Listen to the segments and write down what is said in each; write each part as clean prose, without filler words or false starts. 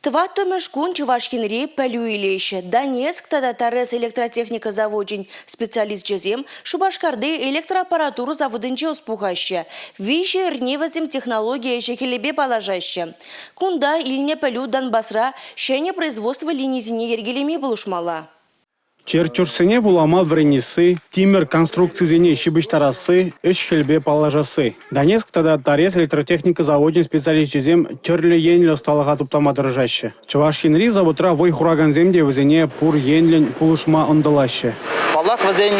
Тӑваттӑмӗш кун Чӑваш Енре пӗлӳ илеҫҫӗ. Донецк тата Торез электротехника завочӗн специалисчӗсем Шупашкарти электроаппаратура заводӗнче ӑс пухаҫҫӗ. Виҫӗ эрне вӗсем технологи ӗҫӗ-хӗлӗпе паллашаҫҫӗ. Кунта илнӗ пӗлӳ Донбасра ҫӗнӗ производство линисене йӗркелеме пулӑшмалла. Чертежсене вулама вӗренесси, тимӗр конструкцисене ҫыпӑҫтарасси, ӗҫ-хӗлпе паллашасси. Донецк тата Торез электротехника завочӗн специалисчӗсем тӗрлӗ енлӗ ӑсталӑха туптама тӑрӑшаҫҫӗ. Чӑваш Енри заводра вӑй хуракансем те вӗсене пур енлӗн пулӑшма ӑнтӑлаҫҫӗ. Паллах, вӗсен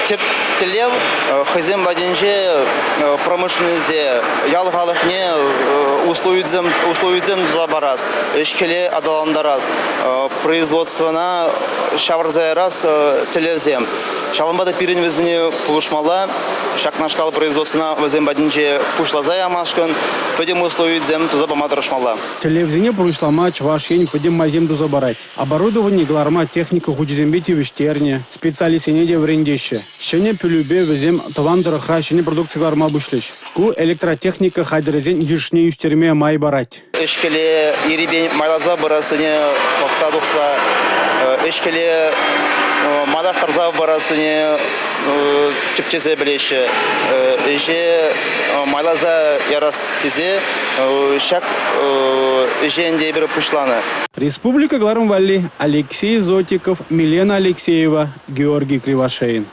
тӗп тӗллев хӑйсем патӗнче промышленноҫе, ял халӑхне условисем условисем туса парас, ӗҫ-хӗле аталантарас, производствӑна ҫавӑрса ярас тӗллевсем. Ҫавӑнпа та пирӗн вӗсене пулӑшмалла, ҫакнашкал производствӑна вӗсем патӗнче пуҫласа ямашкӑн пӗтӗм условисем туса пама тӑрӑшмалла. Тӗллевсене пурнӑҫлама Чӑваш Ен пӗтӗм майсем туса парать. Оборудовани кӑларма техника хучӗсемпе тивӗҫтернӗ, специалистсене те вӗрентеҫҫӗ. Ҫӗнӗ пӗлӳпе вӗсем тӑван тӑрӑхра ҫӗнӗ продукци кӑларма пуҫлӗҫ. Ку электротехника хатӗрӗсен йышне ӳстерме май парать. Ӗҫ-хӗле ерипен майласа пырассине пӑхса тухса, ӗҫ-хӗле майлаштарса пырассине тӗпчесе пӗлеҫҫӗ. Ӗҫе майласа ярас тесе ҫак ӗҫе ӗнтӗ эпир пуҫланӑ. Республика кӑларӑм валли Алексей Зотиков, Милена Алексеева, Георгий Кривошеин.